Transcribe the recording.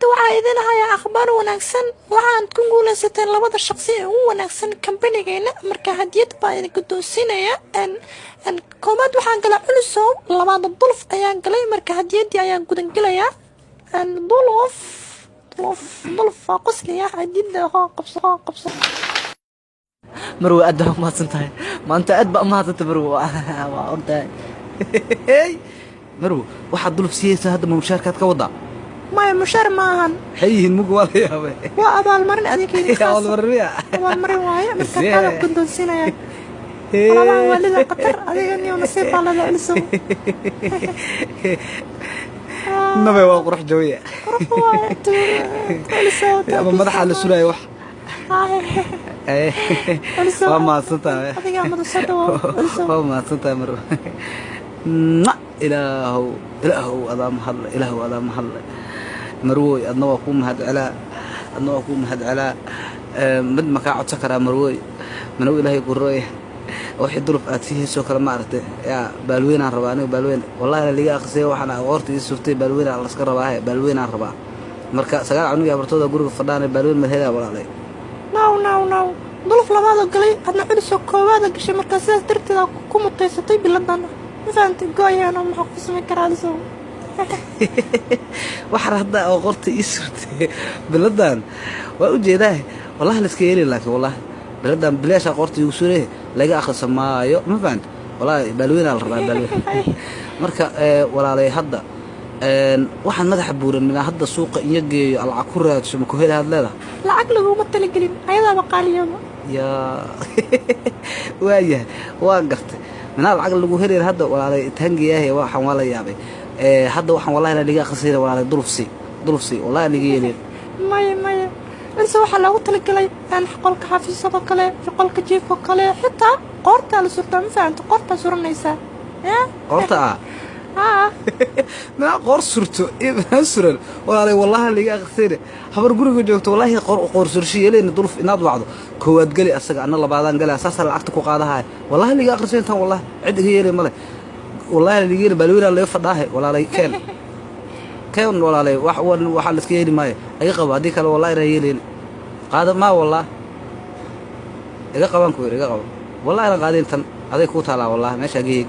Waxaa idin hayaa akhbaar wanaagsan. Waxaad ku guuleysateen labada shaqsi ee ugu wanaagsan kambanigeenna. Marka hadiyad baa idin guddoonsiinaya. Koowaad waxaan galay Culusow, labaada Duluf ayaan galay. Marka hadiyaddii ayaan gudangelayaa. Duluf, Duluf, Duluf waa qosliya. Hadiyadda hoo qabso, hoo qabso. Marwe, aad baa umahadsan tahay maanta, aad baa umahadsantay, Marwe. Waa ordahay, Marwo, waxaad Duluf siiyeysaa hadda ma mushaarkaad ka wadaa? Maya, mushaar ma ahan. Maxay yihiin mugu? Waa la yaabay. Waa abaalmarin adinka idin khaas. Abaalmarin miya? Abaalmarin waaye. Marka taada guddoonsiinaya qolabaha waalida qatar. Adiga niyo nasiib baa lada, Culusow. Nabe, waa qurux jawiya. Qurux waaye, Culusow. Ama madaxaa la suraayo wax. Culusow. Waa mahadsan tahay. Adiga amadu soo dhawow, Culusow. Waa mahadsan tahay, Marwo. Ilaahow, Ilaahow, adaa mahadle. Ilaahow, adaa mahadle. Marwooy, adna waa kuu mahad celaa, adna waa kuu mahad celaa. Mid ma kaa codsan karaa, Marwooy? Manow Ilaahay gurooy, wixii Duluf aad sii heysoo kale, ma aragtay? Yaa baalweynaan rabaa aniga, baalweyn. Wallahi liga aqrisay waxaan qoorta ii surtay. Baalweynaan laska rabaa, baalweynaan rabaa. Marka sagaal cunuga abartooda guriga fadhaan, baalweyn madhedaa, walaalay? Now, now, now, Duluf labaadoo galay, adna Culusoo koowaada gashay. Markaa sidaas darteed ku mutaysatay biladan, ma fahantay? Gooyaano, maxaa ku samayn karaa, Culusow? Waxaan hadda oo qorta ii surtay biladan waa ujeedaa, wallahi laiska yeeli, laakiin wallahi biladan bilaashaa qoorta iigu suree, laga akhrisa maayo, ma fahanta? Wallahi baalweynaa la rabaa, baalweyn. Marka walaalay, hadda waxaan madaxa buuran minaa hadda suuqa inya geeyo, lacag ku raadso, ma ku heli had leedahay? Lacag laguma talagelin, ayadaaba qaaliyaba. Yaa, waayahay, waa gartay. Minaa lacag lagu helaya hadda, walaalay? Taangiyaahe, waxaan waa la yaabay. Hadda waxaan wallahi la liga akhrisayna, walaalay, Dulufsi, Dulufsi, wallahi liga yeelin. Maya, maya, balse waxaa loogu talagelay qolka xafiisyadoo kale, qolka jiifoo kale, xitaa qoortaa la surtaa, ma fahamta? Qoortaa suranaysaa ya. Qoorta ah? Haa. Minaa qoor surto iyo minaa suran, walaalay? Wallahi liga akhrisayna, habar guriga joogto, wallahi qoor qoor sursho yeelayna. Duluf inaad wacdo, koowaad geli asaga, anna labaadaan geli, saasaa lacagta ku qaadahay. Wallahi liga akhrisay intaan, wallahi cid iga yeelay male, wallahi liga yeeli. Baalweynaa laga fadhaahe, walaalay, keen, keen, walaalay. Wax waxaa la iska yeeli maayo. Iga qabo, haddii kale wallahi inaan yeelayn. Qaada maa, wallahi iga qabaan ku yidhi, iga qabo. Wallahi inaan qaadin tan, aday kuu taalaa, wallahi meeshaa geeya.